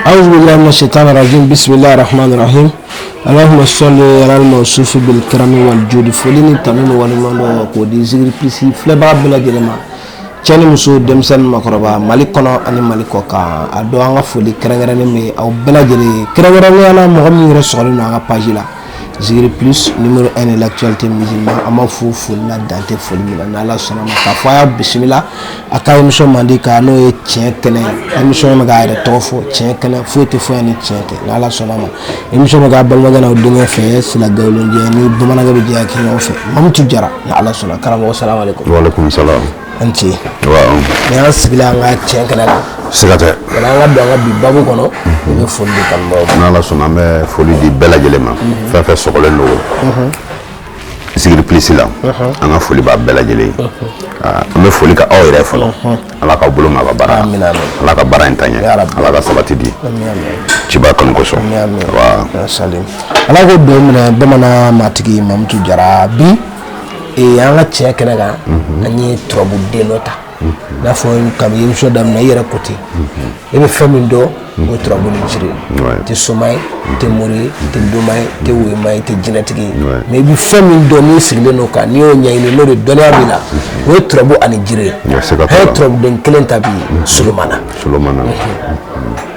أعوذ بالله من الشيطان الرجيم بسم الله الرحمن الرحيم اللهم صل على الموصوف بالكرم والجود. Foli ni tanu ni waleɲuman dɔn k'o di Zikiri Plus filɛbaga bɛɛ lajɛlen ma, cɛ ni muso, denmisɛnnin, makɔrɔba, Mali kɔnɔ ani Mali kɔ kan. A dɔn an ka foli kɛrɛnkɛrɛnnen bɛ aw bɛɛ lajɛlen ye, kɛrɛnkɛrɛnnenya la mɔgɔ min yɛrɛ sɔgɔlen don an ka page la, Zikiri Plus, numéro 1 de l'actualité musulmane. An b'a fo foli la, dan tɛ foli min na. N'Ala sɔnna ma, k'a fɔ a y'a bisimila a ka émission mandi kan, n'o ye Tiɲɛ Kɛnɛ. Émission bɛ k'a yɛrɛ tɔgɔ fɔ, Tiɲɛ Kɛnɛ, foyi tɛ fɔ yan ni tiɲɛ tɛ. N'Ala sɔnna ma, émission bɛ k'a balimakɛ n'aw denkɛ fɛ, Sila Gawulojɛ ni bamanankɛ bɛ jɛ ka kɛ ɲɔgɔn fɛ, Mamutu Jara. Ni Ala sɔnna, karamɔgɔ, salamu aleykum. Waaleykum salaam. An ce. Waaw. Ni an sigila an ka tiɲɛ kɛnɛ kan. Siga tɛ. Wala an ka don an ka bi babu kɔnɔ, i bɛ foli di kanubagaw ma. N'Ala sɔnna, an bɛ foli di bɛɛ lajɛlen ma, fɛn fɛn sɔgɔlen don Zikiri Plus la, an ka foli b'a bɛɛ lajɛlen ye. An bɛ foli ka aw yɛrɛ fɔlɔ, Ala k'aw bolo mɛn a ka baara. Amin, amin. Ala ka baara in ta ɲɛ. Ya Rabbi. Ala ka sabati di. Amin, amin. Ciba kanu kosɔn. Amin, amin. Wa. Salim, Ala ko don minɛ bamanan matigi Mamutu Jara. Bi an ka tiɲɛ kɛnɛ kan, an ye turabuden dɔ ta. N'a fɔ kabi émission daminɛ, i yɛrɛ ko ten, e bɛ fɛn min dɔn, o ye turabu ni jiri ye. Tɛ soma ye, tɛ mori ye, tɛ doma ye, tɛ woyima ye, tɛ jinɛtigi ye. Mais i bɛ fɛn min dɔn, n'i sigilen don kan, n'i y'o ɲɛɲini, n'o de dɔnniya b'i la, o ye turabu ani jiri ye. Ouais, siga t'o An ye la. turabuden kelen ta bi, Solomana. Solomana.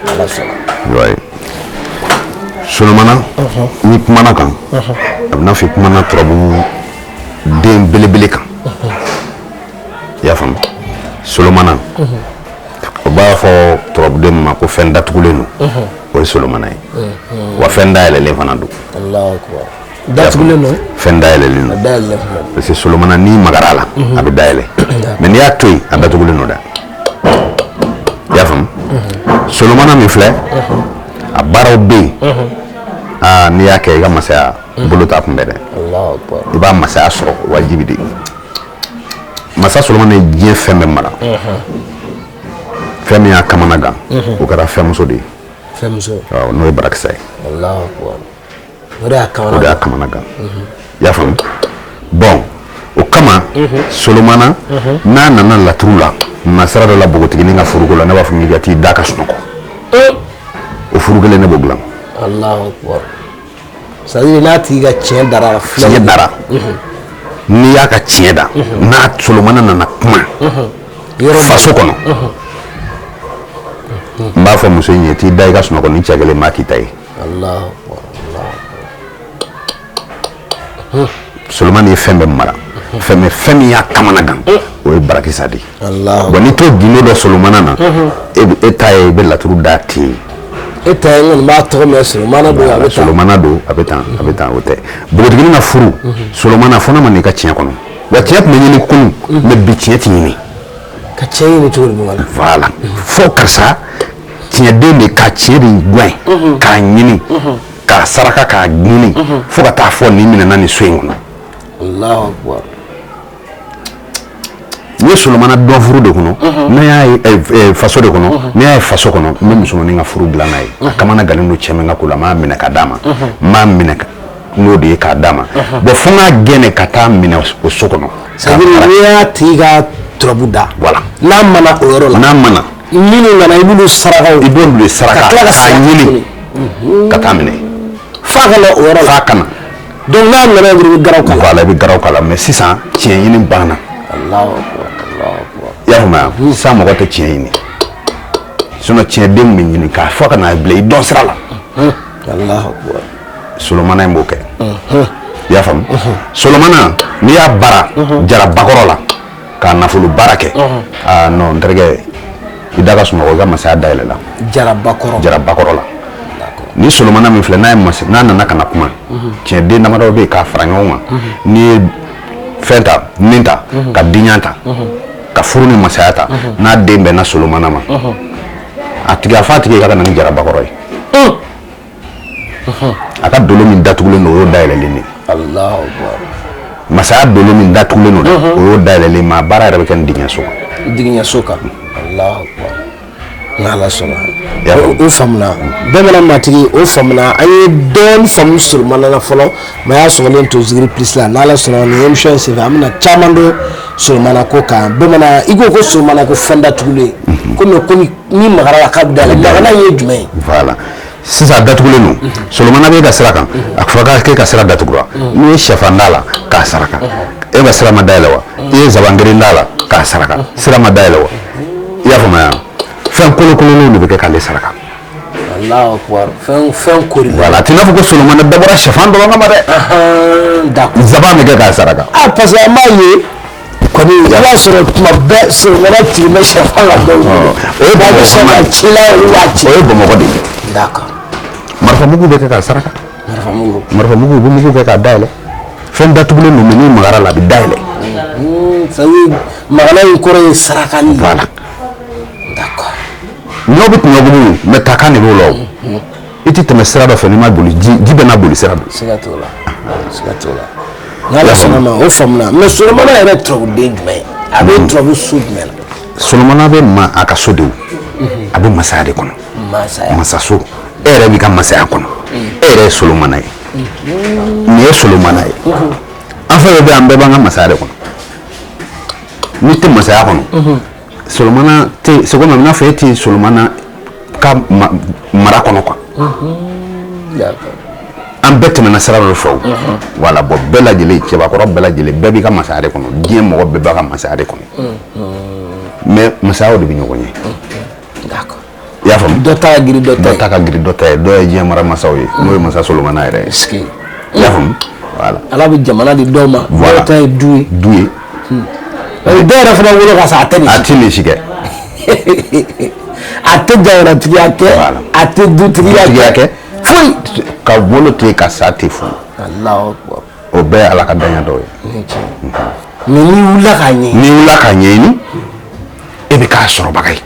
Ala sɔnna. Ouais, Solomana, n'i kumana kan, a bɛ n'a fɔ i kumana turabu den belebele kan, i y'a faamu? Solomana, o b'a fɔ turabuden min ma ko fɛn datugulen don, o ye Solomana ye. Wa fɛn dayɛlɛlen fana don. Alahu akubar, datugulen don. Fɛn dayɛlɛlen don. Dayɛlɛlen fana don. Parce que Solomana, n'i magara a la, a bɛ dayɛlɛ, mais n'i y'a to yen, a datugulen don dɛ, i y'a faamu? Solomana min filɛ, a baaraw bɛ yen. Aa, n'i y'a kɛ, i ka masaya bolo t'a kunbɛ dɛ. Alahu akubar. I b'a masaya sɔrɔ wajibi de. Masa Solomana ye diɲɛ fɛn bɛɛ mara. Fɛn min y'a kamana gan, o kɛra fɛnmuso de ye. Fɛnmuso. Awɔ, n'o ye barakisɛ ye. Alahu akubar, o de y'a O de y'a kamana. Kamana gan, i y'a faamu? Bon, o kama Solomana, n'a nana laturu la, nasira dɔ la, npogotiginin ka furuko la, ne b'a fɔ k'i ka t'i da ka sunɔgɔ, o furu kelen ne b'o dilan. Alahu akubar, c'est à dire n'a tigi ka tiɲɛ dara filɛ. Tiɲɛ dara, n'i y'a ka tiɲɛ da, n'a Solomana nana kuma yɔrɔ faso kɔnɔ, n b'a fɔ muso in ye, t'i da i ka sunɔgɔ ni cɛ kelen maa k'i ta ye. Alahu akubar, Alahu. Solomani ye fɛn bɛɛ mara, fɛn bɛɛ. Fɛn min y'a kamana gan, o ye barakisa de ye. Alahu. Bon, n'i t'o gindo dɔ Solomana na, e ta ye, i bɛ laturu da ten. E ta ye, n kɔni b'a tɔgɔ mɛn, Solomana don, a bɛ taa. Solomana don, a bɛ tan, a bɛ tan. O tɛ npogotiginin ka furu. Solomana, fo n'a ma n'i ka tiɲɛ kɔnɔ. Wa tiɲɛ tun bɛ ɲini kunun, mais bi tiɲɛ tɛ ɲini. Ka tiɲɛ ɲini cogo di, bamanan? Voilà, fo karisa tiɲɛden de ka tiɲɛ de gɛn k'a ɲini, k'a saraka, k'a ɲini, fo ka taa fɔ nin minɛna nin so in kɔnɔ. Alahu akubar. N'i ye Solomana dɔn furu de kɔnɔ, n'a y'a ye faso de kɔnɔ, n'i y'a ye faso kɔnɔ, n bɛ musomanin ka furu dilan n'a ye. A kamana gannen don cɛ min ka ko la, n b'a minɛ ka d'a ma, n b'a minɛ n'o de ye k'a d'a ma. Bon, fo n k'a gɛn de ka taa minɛ o so kɔnɔ. C'est à dire n'i y'a tigi ka turabu da, Voilà. n'a mana o yɔrɔ la, N'a mana, minnu nana, i b'olu sarakaw. I b'olu de saraka. Ka tila ka k'a saraka ɲini ka taa minɛ. F'a ka na o yɔrɔ la. F'a ka na. Donc n'a nana dɔrɔn, i bɛ garaw k'a la. Voilà, i bɛ garaw k'a la. Mais sisan, tiɲɛ ɲini banna. Alahu akubar, Alahu akubar. I y'a faamuya? Sisan mɔgɔ tɛ tiɲɛ ɲini, sinon tiɲɛden bɛ ɲini k'a fɔ ka n'a bila i dɔn sira la. Alahu akubar. Solomana in b'o kɛ, i y'a faamu? Solomana, n'i y'a baara jarabakɔrɔ la k'a nafolo baara kɛ, aa non, n terikɛ, i da ka sunɔgɔ, i ka masaya dayɛlɛ la. Jarabakɔrɔ. Jarabakɔrɔ la. Ni Solomana min filɛ, n'a ye masa, n'a nana ka na kuma, tiɲɛ den damadɔ bɛ yen k'a fara ɲɔgɔn kan. N'i ye fɛn ta, nin ta ka diɲɛ ta, ka furu ni masaya ta, n'a den bɛnna Solomana ma, a tigi a fɔ a tigi ye k'a ka na ni jarabakɔrɔ ye. A ka dolo min datugulen don, o y'o dayɛlɛlen de ye. Alahu akubar. Masaya dolo min datugulen don dɛ, o y'o dayɛlɛlen. Ma baara yɛrɛ bɛ kɛ ni diɲɛso kan. Digiɲɛso kan, Alahu akubar. N'Ala sɔnna. Y'a faamu? O faamuna, bamanan matigi, o faamuna. An ye dɔɔni faamu Solomana na fɔlɔ, mais a y'a sɔgɔlen to Zikiri Plus la. N'Ala sɔnna, nin émission in senfɛ, an bɛna caman dɔn. Solomana ko kan. Bamanan, i ko ko Solomana ko fɛn datugulen, ko mais ko ni magara la k'a bɛ dayɛlɛ. Magala ye jumɛn ye? Voilà, sisan datugulen don. Solomana bɛ e ka sira kan, a fɔra k'e ka sira datugura. N'i ye sɛfan d'a la k'a saraka, e ka sira ma dayɛlɛ wa? I ye zaban kelen d'a la k'a saraka, sira ma dayɛlɛ wa? I y'a faamuya? Fɛn kolokololenw de bɛ kɛ k'ale saraka. Allahu akbar, fɛn kori. Voilà, a t'i n'a fɔ ko Solomana dabɔra sɛfan dɔrɔn kama dɛ. D'accord. Zaban bɛ kɛ k'a saraka. Ah, parce que an b'a ye kɔni, i b'a sɔrɔ tuma bɛɛ Solomana tigi bɛ sɛfan ka dɔw bolo. O ye a bɛ Bamakɔ sɛfan cila, olu b'a ci. O ye Bamakɔ de ye. D'accord. Marifamugu bɛ kɛ k'a saraka. Marifamugu. Marifamugu, u bɛ mugu kɛ k'a dayɛlɛ. Fɛn datugulen don, mais n'i magara la, a bɛ dayɛlɛ. Ça veut dire magala in kɔrɔ ye sarakali. Voilà. D'accord. Ɲɔ bɛ kunɲɔgɔn, mais takan de b'o la. O i tɛ tɛmɛ sira dɔ fɛ n'i ma boli, ji bɛ n'a boli sira don. Siga t'o la, siga t'o la. N'Ala sɔnna ma, o faamuna. Mais Solomana yɛrɛ turabuden jumɛn ye? A bɛ turabu so jumɛn na? Solomana bɛ ma a ka so de, o a bɛ masaya de kɔnɔ. Masaya. Masaso, e yɛrɛ b'i ka masaya kɔnɔ, e yɛrɛ ye Solomana ye, nin ye Solomana ye. An fɛn bɛɛ bɛ, an bɛɛ b'an ka masaya de kɔnɔ. N'i tɛ masaya kɔnɔ, Solomana tɛ. C'est comme a bɛ n'a fɔ e tɛ Solomana ka mara kɔnɔ quoi. D'accord. An bɛɛ tɛmɛna sira dɔ fɛ o. Voilà, bon, bɛɛ lajɛlen, cɛbakɔrɔ bɛɛ lajɛlen, bɛɛ b'i ka masaya de kɔnɔ. Diɲɛ mɔgɔ bɛɛ b'a ka masaya de kɔnɔ, mais masayaw de bɛ ɲɔgɔn ye. D'accord. I y'a faamu? Dɔ ta ka girin dɔ ta Dɔ ye. ta ka girin dɔ ta ye, dɔ ye diɲɛ mara masaw ye, n'o ye masa Solomana yɛrɛ ye. Est-ce que I y'a faamu? Voilà. Ala bɛ jamana di dɔw ma. Voilà. Dɔw ta ye du ye. Du ye. Parce que dɔw yɛrɛ fana wolo ka sɔrɔ a tɛ nin A si. ti nin si kɛ. A tɛ jamanatigiya kɛ. Voilà. A tɛ dutigiya Dutigiya kɛ. kɛ. Foyi. Ka bolo ten, ka sa ten fu. Allahu akbar. O bɛɛ ye Ala ka danya dɔw ye. Ni tiɲɛ. Mais n'i wulila k'a ɲɛ. N'i wulila k'a ɲɛɲini, e bɛ k'a sɔrɔbaga ye.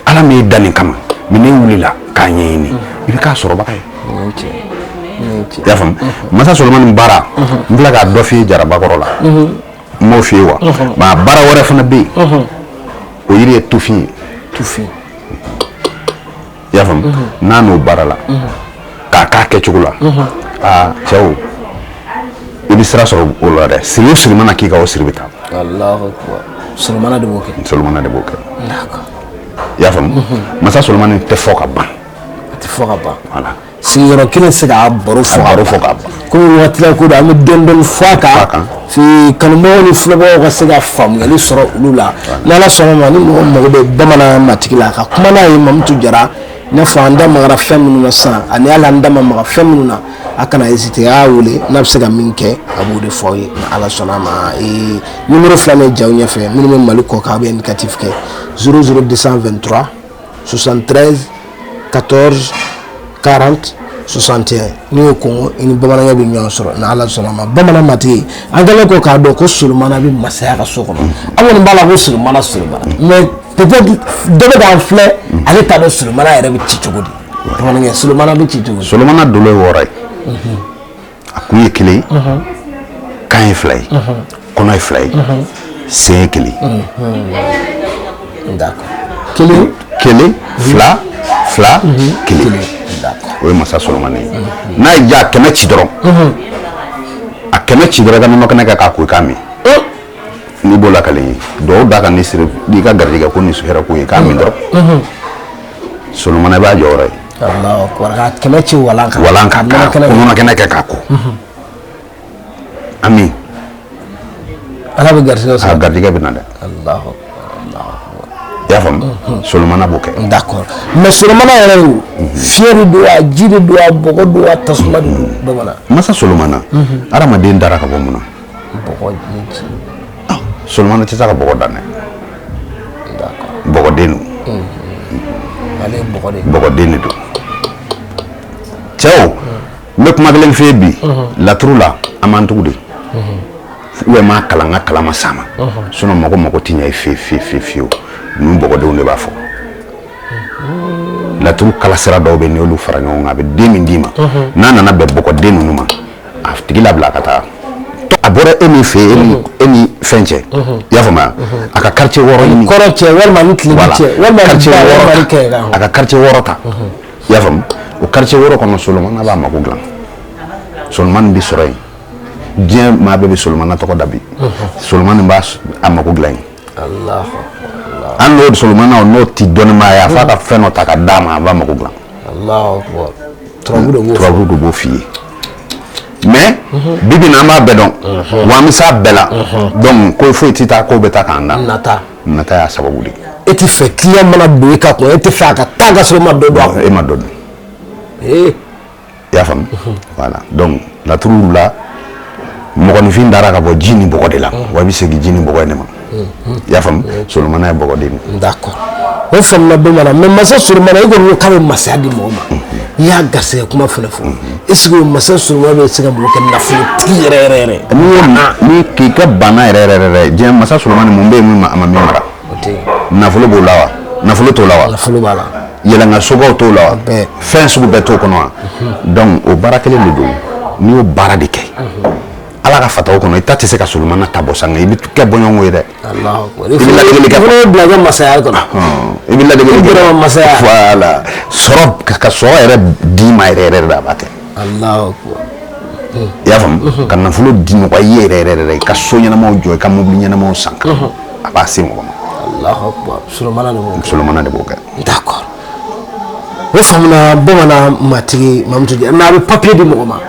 Ala min y'i da nin kama, mais n'e wulila k'a ɲɛɲini, i bɛ k'a sɔrɔbaga ye. Ni tiɲɛ. Ni tiɲɛ. I y'a faamu? Masa Solomani baara, n filɛ k'a dɔ f'i ye jarabakɔrɔ la, n m'o f'i ye wa? Mais a baara wɛrɛ fana bɛ yen, o yiri ye tufin ye. Tufin. I y'a faamu? N'a n'o baara la k'a k'a kɛcogo la, aa cɛw, i bɛ sira sɔrɔ o la dɛ. Siri o siri mana k'i kan, o siri bɛ taa. Allahu akbar. Solomana de b'o kɛ. Solomana de b'o kɛ. D'accord. I y'a faamu? Masa Solomani tɛ fɔ ka ban. A tɛ fɔ ka ban. Voilà. Sigiyɔrɔ kelen tɛ se k'a baro fɔ. A baro fɔ ka ban. Komi waati la ko don, an bɛ dɔɔni dɔɔni fɔ a Fɔ a kan. kan. Fi kanubagaw ni filɛbagaw ka se ka faamuyali sɔrɔ olu la. N'Ala sɔnna ma, ni mɔgɔ mago bɛ bamanan matigi la, ka kuma n'a ye, Mamutu Jara, i n'a fɔ an da magara fɛn minnu na sisan, ani hali an da ma maga fɛn minnu na, a kana hésiter, a y'a wele. N'a bɛ se ka min kɛ, a b'o de fɔ aw ye ni Ala sɔnna a ma. Numéro fila nin jaw ɲɛfɛ, minnu bɛ Mali kɔ kan, a bɛ indicatif kɛ 00 223 73 14 40 61. N'i y'o kɔngɔ, i ni bamanankɛ bɛ ɲɔgɔn sɔrɔ ni Ala sɔnna a ma. Bamanan matigi, an kɛlen kɔ k'a dɔn ko Solomana bɛ masaya ka so kɔnɔ, an kɔni b'a la ko Solomana, Solomana, mais peut-être dɔ bɛ k'an filɛ, ale t'a dɔn Solomana yɛrɛ bɛ ci cogo di. Bamanankɛ, Solomana bɛ ci cogo di? Solomana dolo ye wɔɔrɔ ye. A kun ye kelen ye, kan ye fila ye, kɔnɔ ye fila ye, sen ye kelen. D'accord, kelen. Kelen, fila, fila, kelen. D'accord. O ye masa Solomani ye. N'a ye ja 100 ci dɔrɔn, a 100 ci dɔrɔn, i ka nɔnɔ kɛnɛ kɛ k'a ko, i k'a min. N'i b'o lakalen ye, duwawu da kan ni siri n'i ka garijɛgɛ ko ni hɛrɛ ko ye, k'a min dɔrɔn, Solomana, i b'a jɔyɔrɔ ye. Allahu akbar, ka 100 ci walan kan. Walan kan. Ka nɔnɔ k'a kɛnɛ ko, nɔnɔ kɛnɛ kɛ k'a ko, ami. Ala bɛ garijɛgɛ A sɔrɔ. garijɛgɛ bɛ na dɛ. Allahu akbar, Allahu akbar. I y'a faamu? Solomana b'o kɛ. D'accord, mais Solomana yɛrɛ o, fiɲɛ de don wa, ji de don wa, bɔgɔ don wa, tasuma de don, bamanan? Masa Solomana, hadamaden dara ka bɔ mun na? Bɔgɔ ni ji. Solomana tɛ se ka bɔgɔ dan dɛ. D'accord. Bɔgɔden don. Ale ye bɔgɔ de ye. Bɔgɔden de don. Cɛw, n bɛ kuma kelen f'i ye bi laturu la. An m'an tugu de ou bien m'a kalan, n ka kalan ma s'a ma. Sinon mɔgɔ mako tɛ ɲɛ i fiye fiye fiye fiyewu. Ninnu bɔgɔdenw de b'a fɔ. Laturu kalasira dɔw bɛ yen, n'i y'olu fara ɲɔgɔn kan, a bɛ den min d'i ma, n'a nana bɛn bɔgɔden ninnu ma, a tigi labila a ka taa. A bɔra e min fɛ yen, e ni fɛn cɛ, i y'a faamuya, a ka quartier 6 ɲini. Kɔrɔ cɛ, walima ni tilebin Voilà. cɛ, walima ni Quartier ba, 6 walima ni ta. kɛ kan. A ka quartier 6 ta, i y'a faamu? O quartier 6 kɔnɔ, Solomana b'a mako dilan. Solomani bɛ sɔrɔ yen. Diɲɛ maa bɛɛ bɛ Solomana tɔgɔ da bi. Solomani b'a a mako dilan yen. An n'o Solomana n'o ti dɔnnimaa ye, a f'a ka fɛn dɔ ta ka d'a ma, a b'a mako dilan. Turabu de b'o f'i ye. Mais bi bi in na, an b'a bɛɛ dɔn wa, an bɛ s'a bɛɛ la. Donc ko foyi tɛ taa, ko bɛ taa k'an dan. Nata. Nata y'a sababu de ye. E ti fɛ client mana don e ka kun, e tɛ fɛ a ka taa ka sɔrɔ e ma dɔ dɔn a kun. E ma dɔ dɔn. I y'a faamu? Voilà, donc laturu la, mɔgɔninfin dara ka bɔ ji ni bɔgɔ de la, wa i bɛ segin ji ni bɔgɔ in de ma. I y'a faamu? Solomana ye bɔgɔden de ye. D'accord, o faamuna bamanan. Mais masa Solomana, e kɔni ko k'a bɛ masaya di mɔgɔ ma, i y'a garisɛgɛ kuma fana fɔ. Est ce que o masa Solomana bɛ se ka mɔgɔ kɛ nafolotigi yɛrɛ yɛrɛ yɛrɛ? N'i y'o ni k'i ka bana yɛrɛ yɛrɛ yɛrɛ, diɲɛ masa Solomani, mun bɛ yen min ma a ma min mara? O tɛ yen. Nafolo b'o la wa? Nafolo t'o la wa? Nafolo b'a la. Yɛlɛnka sobaw t'o la wa? Bɛɛ. Fɛn sugu bɛɛ t'o kɔnɔ wa? Donc o baara kelen de don. N'i y'o baara de kɛ Ala ka fataw kɔnɔ, i ta tɛ se ka Solomana ta bɔ sanga, i bɛ kɛ bɔɲɔgɔnko ye dɛ. Alahu akubar. I bɛ ladegeli kɛ. I fana bɛ bila i ka masaya kɔnɔ. I bɛ ladegeli kɛ. I yɛrɛ ma masaya. Voilà, sɔrɔ ka sɔrɔ yɛrɛ d'i ma yɛrɛ yɛrɛ de, a b'a kɛ. Alahu akubar. I y'a faamu? Ka nafolo di mɔgɔ i ye yɛrɛ yɛrɛ yɛrɛ, i ka so ɲɛnamaw jɔ, i ka mobili ɲɛnamaw san, a b'a se mɔgɔ ma. Alahu akubar, Solomana de b'o kɛ. Solomana de b'o kɛ. D'accord, o faamuna bamanan. Matigi Mamutu Jara, mais a bɛ papier di mɔgɔ ma,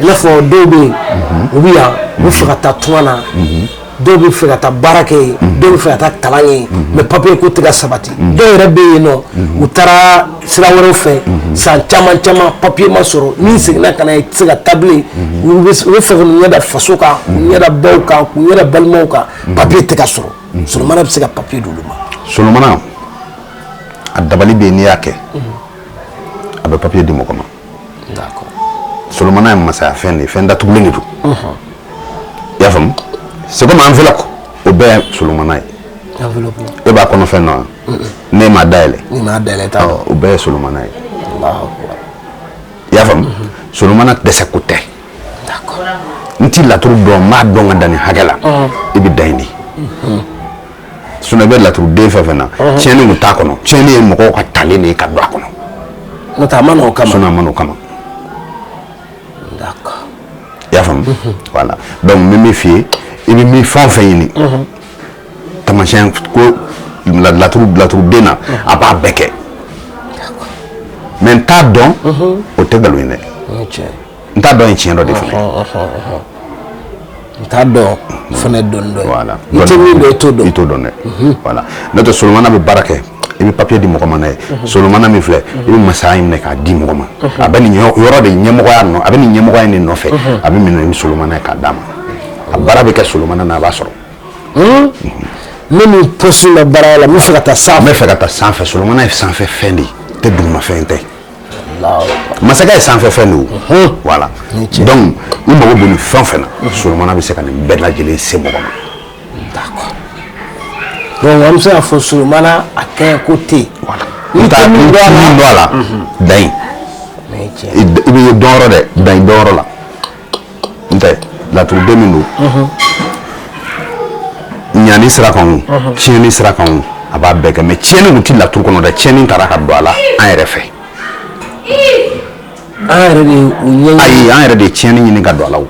i n'a fɔ dɔw bɛ yen, u bɛ yan, u bɛ fɛ ka taa tunga na, dɔw bɛ fɛ ka taa baara kɛ yen, dɔw bɛ fɛ ka taa kalan kɛ yen, mais papier ko tɛ ka sabati. Dɔw yɛrɛ bɛ yen nɔ, u taara sira wɛrɛw fɛ san caman caman, papier ma sɔrɔ. N'i seginna ka na, i tɛ se ka taa bilen. U bɛ fɛ k'u ɲɛ da faso kan, k'u ɲɛ da baw kan, k'u ɲɛ da balimaw kan, papier tɛ ka sɔrɔ. Solomana bɛ se ka papier d'olu ma? Solomana, a dabali bɛ yen. N'i y'a kɛ, a bɛ papier di mɔgɔ ma. Solomana ye masaya fɛn de ye, fɛn datugulen de don. I y'a faamu? C'est comme enveloppe, o bɛɛ ye Solomana ye. Enveloppe. E b'a kɔnɔ fɛn dɔn wa? Ne m'a dayɛlɛ. Ni m'a dayɛlɛ, t'a dɔn. O bɛɛ ye Solomana ye. Allahu akbar. I y'a faamu? Solomana dɛsɛ ko tɛ. N ti laturu dɔn, n b'a dɔn ka dan nin hakɛ la, i bɛ dan yen de. Sinon i bɛ laturuden fɛn fɛn na, tiɲɛni kun t'a kɔnɔ. Tiɲɛni ye mɔgɔw ka talen de ye ka don a kɔnɔ. N'o tɛ, a ma na o kama. Sinon a ma n'o kama. I y'a faamu? Voilà, donc n bɛ min f'i ye, i bɛ min fɛn o fɛn ɲini tamasiyɛn ko laturuden na, a b'a bɛɛ kɛ. Mais n t'a dɔn, o tɛ nkalon ye dɛ. O ye tiɲɛ ye. N t'a dɔn ye tiɲɛ dɔ de fana ye. N t'a dɔn fana ye dɔnni dɔ ye. Voilà. I tɛ min dɔn, i t'o dɔn. I t'o dɔn dɛ. Voilà, n'o tɛ, Solomana bɛ baara kɛ. I bɛ papier di mɔgɔ ma n'a ye. Solomana min filɛ, i bɛ masaya in minɛ k'a di mɔgɔ ma, a bɛ nin yɔrɔ de ɲɛmɔgɔya nɔ, a bɛ nin ɲɛmɔgɔya in de nɔfɛ, a bɛ minɛ ni Solomana ye k'a d'a ma. A baara bɛ kɛ Solomana na, a b'a sɔrɔ. Ne ni poste la baara la, n bɛ fɛ ka taa N sanfɛ. bɛ fɛ ka taa sanfɛ. Solomana ye sanfɛ fɛn de ye, tɛ dugumafɛn tɛ. Allahu akbar. Masakɛ ye sanfɛ fɛn de o. Voilà, donc i mago bɛ nin fɛn o fɛn na, Solomana bɛ se ka nin bɛɛ lajɛlen se mɔgɔ ma. D'accord, donc an bɛ se k'a fɔ Solomana a kɛ ko tɛ yen. Voilà. N'i N tɛ min dɔn a la. Min dɔn a la, dan yen. O ye tiɲɛ ye. I bɛ dɔn yɔrɔ dɛ, dan i dɔn yɔrɔ la. N tɛ laturuden min don, ɲani sira kan o, tiɲɛni sira kan o, a b'a bɛɛ kɛ. Mais tiɲɛni kun ti laturu kɔnɔ dɛ. Tiɲɛni taara ka don a la an yɛrɛ fɛ. An yɛrɛ de ye u ɲɛɲini. Ayi, an yɛrɛ de ye tiɲɛni ɲini ka don a la. O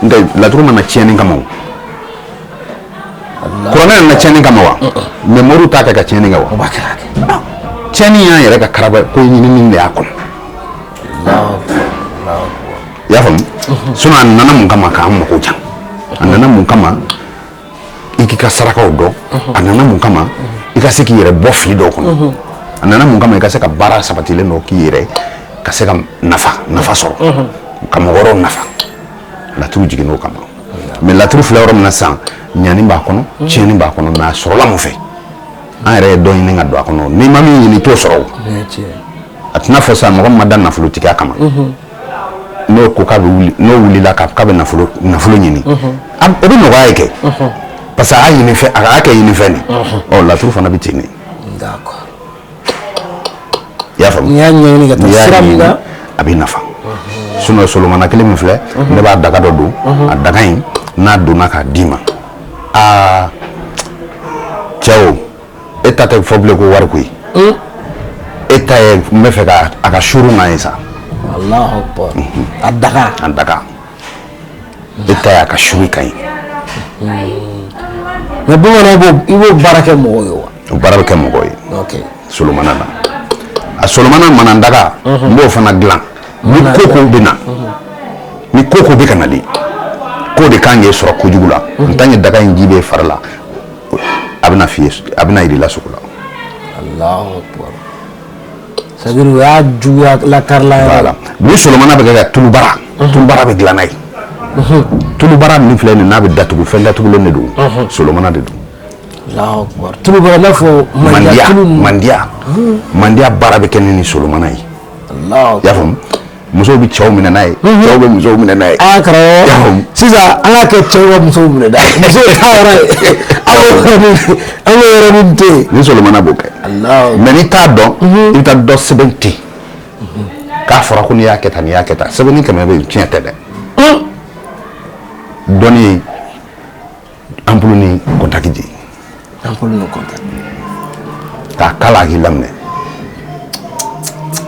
n tɛ, laturu mana tiɲɛni kama o, kuranɛ nana tiɲɛni kama wa? Mais moriw t'a kɛ ka tiɲɛni kɛ wa? O b'a kɛ k'a kɛ. Tiɲɛni y'an yɛrɛ ka karaba ko ɲinini de y'a kɔnɔ. Allahu akbar, Allahu akbar. I y'a faamu? Sinon a nana mun kama? K'an mako jan. A nana mun kama? I k'i ka sarakaw dɔn. A nana mun kama? I ka se k'i yɛrɛ bɔ fili dɔw kɔnɔ. A nana mun kama? I ka se ka baara sabatilen dɔ k'i yɛrɛ, ka se ka nafa sɔrɔ, ka mɔgɔ wɛrɛw nafa. Laturu jiginn'o kama. Mais laturu filɛ yɔrɔ min na sisan, ɲani b'a kɔnɔ, tiɲɛni b'a kɔnɔ. Mais a sɔrɔla mun fɛ? An yɛrɛ ye dɔ ɲini ka don a kɔnɔ. N'i ma min ɲini, i t'o sɔrɔ o. O ye tiɲɛ ye. A tɛna fɔ sisan mɔgɔ min ma da nafolotigiya kama, n'o ko k'a bɛ wuli, n'o wulila k'a bɛ nafolo ɲini, o bɛ nɔgɔya ye kɛ, parce que a y'a ɲini fɛn, a y'a kɛ ɲini fɛn de. Ɔ, laturu fana bɛ ten de. I y'a faamu? N'i y'a ɲɛɲini ka taa N'i y'a sira min ɲɛɲini, kan. A bɛ nafa. Sinon Solomana kelen min filɛ, ne b'a daga dɔ don. A daga in n'a donna k'a d'i ma, aa cɛw, e ta tɛ fɔ bilen ko wari koyi. E ta ye n bɛ fɛ ka a ka suru n'a ye sa. Allahu akbar, a daga. A daga. E ta y'a ka sugu ka ɲi. Mais bamanan, i b'o baara kɛ mɔgɔw ye wa? O baara bɛ kɛ mɔgɔw ye. Ok. Solomana na, a solomana manandaga, n b'o fana dilan. Ni ko ko bɛ na, ni ko ko bɛ ka nali, ko de kan k'e sɔrɔ kojugu la, n tan ye daga in ji b'e fari la, a bɛna f'i ye, a bɛna yir'i la sugo la. Allahu akbar, c'est à dire o y'a juguya lakarila yɛrɛ. Voilà, ni solomana bɛ kɛ ka tulubara, tulubara bɛ dilan n'a ye. Tulubara min filɛ nin, n'a bɛ datugu, fɛn datugulen de don, solomana de don. Allahu akbar, tulubara, i n'a fɔ mandiya. Tulu ninnu. Mandiya, mandiya baara bɛ kɛ ni solomana ye. Allahu. I y'a faamu? Musow bɛ cɛw minɛ n'a ye, cɛw bɛ musow minɛ n'a ye. Aa karamɔgɔ. Y'a faamu? Sisan an k'a kɛ cɛw ka musow minɛ dɛ, musow t'a yɔrɔ ye, an b'o yɔrɔnin to yen. Ni solomana b'o kɛ. Allahu. Mais n'i t'a dɔn, i bɛ taa dɔ sɛbɛn ten k'a fɔra ko n'i y'a kɛ tan, n'i y'a kɛ tan, sɛbɛnni 100 bɛ yen, tiɲɛ tɛ dɛ. Dɔnni ye ampoule ni contact de ye. Ampoule ni contact. K'a kala k'i laminɛ.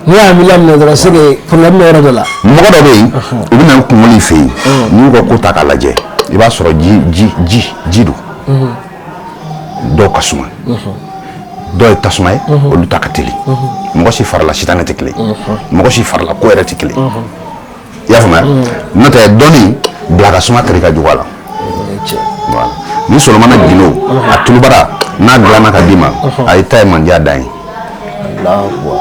N'i y'a laminɛ dɔrɔn, c'est que problème bɛ yɔrɔ dɔ la. Mɔgɔ dɔ bɛ yen, u bɛ na kunkolo i fɛ yen, n'i y'u ka ko ta k'a lajɛ, i b'a sɔrɔ ji ji ji ji don. Dɔw ka suma, dɔw ye tasuma ye, olu ta ka teli. Mɔgɔ si farila sitanɛ tɛ kelen, mɔgɔ si farila ko yɛrɛ tɛ kelen. I y'a faamuya? N'o tɛ, dɔnni bila ka suma teri ka jugu a la. Voilà, ni solomana gindo a tulubara n'a dilanna ka d'i ma, a ye ta ye mandiya dan ye. Allahu akbar.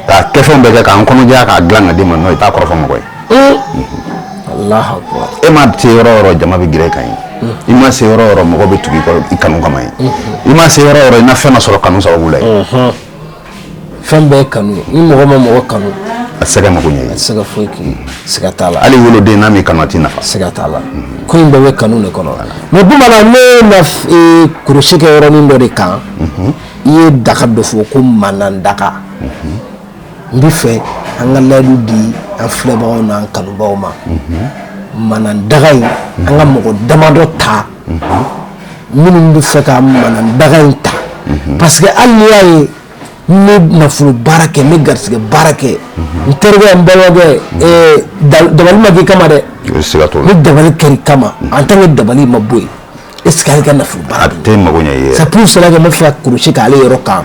K'a kɛfɛnw bɛɛ kɛ k'an kɔnɔdiya k'a dilan ka d'i ma, n'o i t'a kɔrɔfɔ mɔgɔ ye. Allahu akbar. E ma se yɔrɔ o yɔrɔ, jama bɛ gɛrɛ kan ye. I ma se yɔrɔ o yɔrɔ, mɔgɔ bɛ tugu i kɔ i kanu kama ye. I ma se yɔrɔ o yɔrɔ, i na fɛn dɔ sɔrɔ kanu sababu la ye. Fɛn bɛɛ ye kanu ye. Ni mɔgɔ ma mɔgɔ kanu, a tɛ se ka mako ɲɛ a ye. tɛ se ka foyi k'i ye. Siga t'a la. Hali woloden, n'a m'i kanu, a t'i nafa. Siga t'a la, ko in bɛɛ bɛ kanu de kɔnɔ. Mais bamanan, ne na kurusi kɛ yɔrɔnin dɔ de kan. I ye daga dɔ fɔ ko manandaga. N bɛ fɛ an ka layidu di an filɛbagaw n'an kanubagaw ma. Manandaga in, an ka mɔgɔ damadɔ ta minnu bɛ fɛ ka manandaga in ta, parce que hali n'i y'a ye n bɛ nafolo baara kɛ, n bɛ garisɛgɛ baara kɛ, n terikɛ, n balimakɛ, dabali ma k'i kama dɛ. O siga t'o la. Ni dabali kɛr'i kama, en tant que dabali ma bɔ yen, est ce que hali ka nafolo baara A tɛ mako ɲɛ i ye. C'est pour cela que n bɛ fɛ ka kurusi k'ale yɔrɔ kan,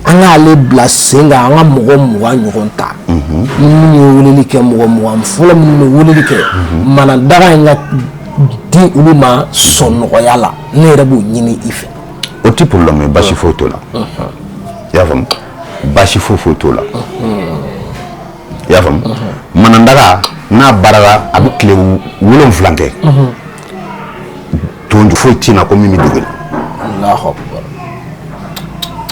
an k'ale bila sen kan, an ka mɔgɔ 20 ɲɔgɔn ta. Ni minnu ye weleli kɛ, mɔgɔ 20 fɔlɔ minnu bɛ weleli kɛ, manadaga in ka di olu ma sɔn nɔgɔya la. Ne yɛrɛ b'o ɲini i fɛ. O ti problème ye, baasi foyi t'o la. I y'a faamu? Baasi foyi foyi t'o la. I y'a faamu? Manandaga n'a baarala, a bɛ tile 7 kɛ, ton foyi t'i na ko min bɛ dogo i la. Allahu akbar.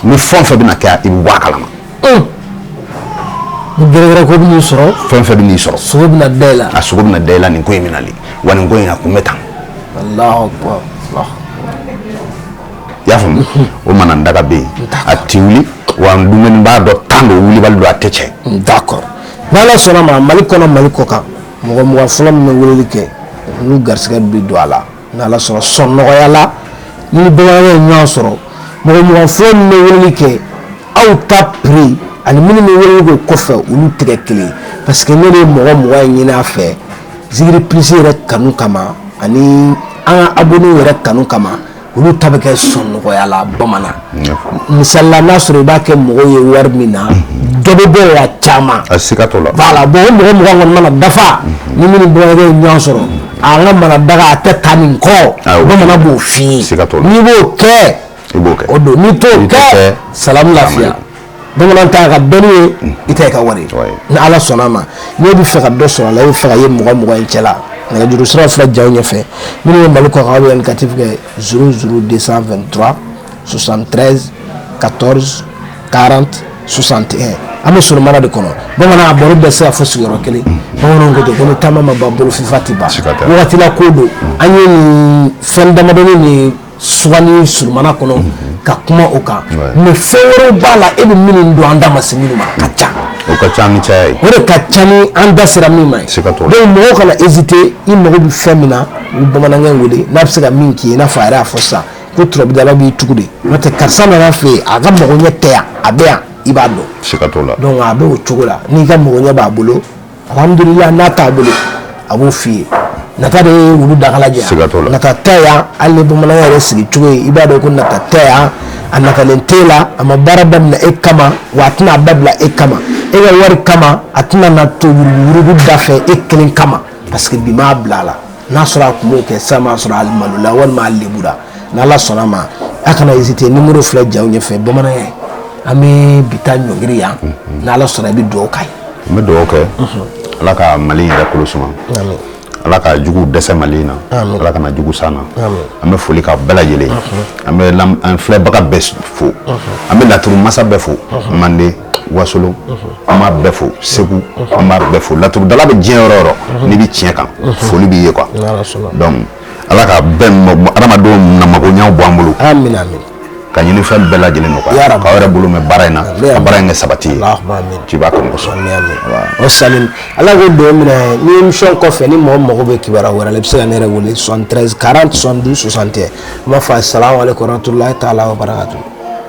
Ni fɛn o fɛn bɛna kɛ, i bɛ bɔ a kalama. Ni gɛrɛgɛrɛ ko bɛ n'i sɔrɔ, Fɛn o fɛn bɛ n'i sɔrɔ, sogo bɛna da i la. A sogo bɛna da i la, nin ko in bɛ nalen wa, nin ko in a kun bɛ tan. Allahu akbar, Allahu. I y'a faamu? O manandaga bɛ yen, a ti wuli wa, dumuni b'a dɔ tan don, wulibali don, a tɛ cɛ. D'accord, n'Ala sɔnna ma, Mali kɔnɔ, Mali kɔ kan, mɔgɔ 20 fɔlɔ min bɛ weleli kɛ, n'u garisɛgɛ bɛ don a la, n'Ala sɔnna, sɔn nɔgɔya la, ni bamanan ye ɲɔgɔn sɔrɔ, mɔgɔ 20 fɔlɔ min bɛ weleli kɛ, aw ta prix ani minnu bɛ weleli kɛ o kɔfɛ, olu tɛ kɛ kelen ye, parce que ne de ye mɔgɔ 20 ɲini a fɛ Zikiri Plus yɛrɛ kanu kama ani an ka abonné yɛrɛ kanu kama. Olu ta bɛ kɛ sɔn nɔgɔya la. Bamanan, misali la, n'a sɔrɔ i b'a kɛ mɔgɔw ye wari min na, dɔ bɛ bɔ o la caman. A siga t'o la. Voilà, bon, o mɔgɔ 20 kɔni mana dafa, ni minnu bamanankɛ ye ɲɔgɔn sɔrɔ, an ka mana daga a tɛ taa nin kɔ. Awɔ. Bamanan b'o f'i ye. Siga t'o la. N'i b'o kɛ, I b'o kɛ. O don, n'i t'o N'i t'o kɛ, kɛ, salamu, lafiya. Bamanan ta ka dɔnni ye, i ta ye ka wari ye. Ni Ala sɔnna a ma, n'e bɛ fɛ ka dɔ sɔrɔ a la, e bɛ fɛ ka ye mɔgɔ 20 in cɛ la, nɛgɛjuru siraw filɛ jaw ɲɛfɛ. Minnu bɛ Mali kɔ kan, aw bɛ indicatif kɛ 00 223 73 14 40 61. An bɛ Solomana de kɔnɔ. Bamanan, a baro bɛɛ se ka fɔ sigiyɔrɔ kelen. Bamananw ko ten ko ni taama ma ban, bolo fifa tɛ ban. Siga t'a la. Wagati la ko don, an ye nin fɛn damadɔni nin sugandi Solomana kɔnɔ ka kuma o kan, mais fɛn wɛrɛw b'a la, e bɛ minnu dɔn, an da ma se minnu ma, a ka ca. O ka ca ni caya ye. O de ka ca ni an da sera min ma ye. Siga t'o la. Donc mɔgɔw kana hésiter. I mago bɛ fɛn min na, i bɛ bamanankɛ wele, n'a bɛ se ka min k'i ye. I n'a fɔ a yɛrɛ y'a fɔ sisan ko turabudala b'i tugu de, n'o tɛ karisa nana fɛ yen, a ka magoɲɛ tɛ yan, a bɛ yan, i b'a dɔn. Siga t'o la. Donc a bɛ o cogo la. N'i ka magoɲɛ b'a bolo, alhamdulilah. N'a t'a bolo, a b'o f'i ye. Nata de ye wulu dagala jɛ. Siga t'o la. Nata tɛ yan. Hali ni bamananya yɛrɛ sigi cogo ye, i b'a dɔn ko nata tɛ yan. A natalen t'e la, a ma baara daminɛ e kama, wa a tɛna a dabila e kama, e ka wari kama. A tɛna na to yuruguyurugu da fɛ e kelen kama, parce que bi m'a bila a la. N'a sɔrɔ a tun b'o kɛ sisan, b'a sɔrɔ a malola walima a lebura. N'Ala sɔnna ma, a kana hésiter, numéro filɛ jaw ɲɛfɛ. Bamananya, an bɛ bi taa ɲɔngiri yan. N'Ala sɔnna, i bɛ dugawu k'a ye. N bɛ dugawu kɛ, Ala ka Mali yɛrɛ kolo suma. Amin. Ala ka jugu dɛsɛ Mali in na. Amin. Ala kana jugu s'an na. Amin. An bɛ foli ka bɛɛ lajɛlen, an bɛ an filɛbaga bɛɛ fo, an bɛ laturu masa bɛɛ fo, Manden, Wasolo, an b'a bɛɛ fo, Segu, an b'a bɛɛ fo. Laturudala bɛ diɲɛ yɔrɔ o yɔrɔ, n'i bɛ tiɲɛ kan, foli b'i ye quoi. N'Ala sɔnna. Donc Ala ka bɛɛ adamadenw namakoɲaw bɔ an bolo, Amin, amin. ka ɲini fɛn bɛɛ lajɛlen nɔgɔya, Ya Rabbi. k'aw yɛrɛ bolo mɛn baara in na, Amin. ka baara in kɛ sabati ye. Allahumma amin. Ci b'a kanu kosɔn. Amin, amin. O salim, Ala k'o dugawu minɛ. Ni émission kɔfɛ, ni mɔgɔ mago bɛ kibaruya wɛrɛ la, i bɛ se ka ne yɛrɛ wele 73 40 72 61. N b'a fɔ asalamu aleykum warahmatulahi taala wa barakatu.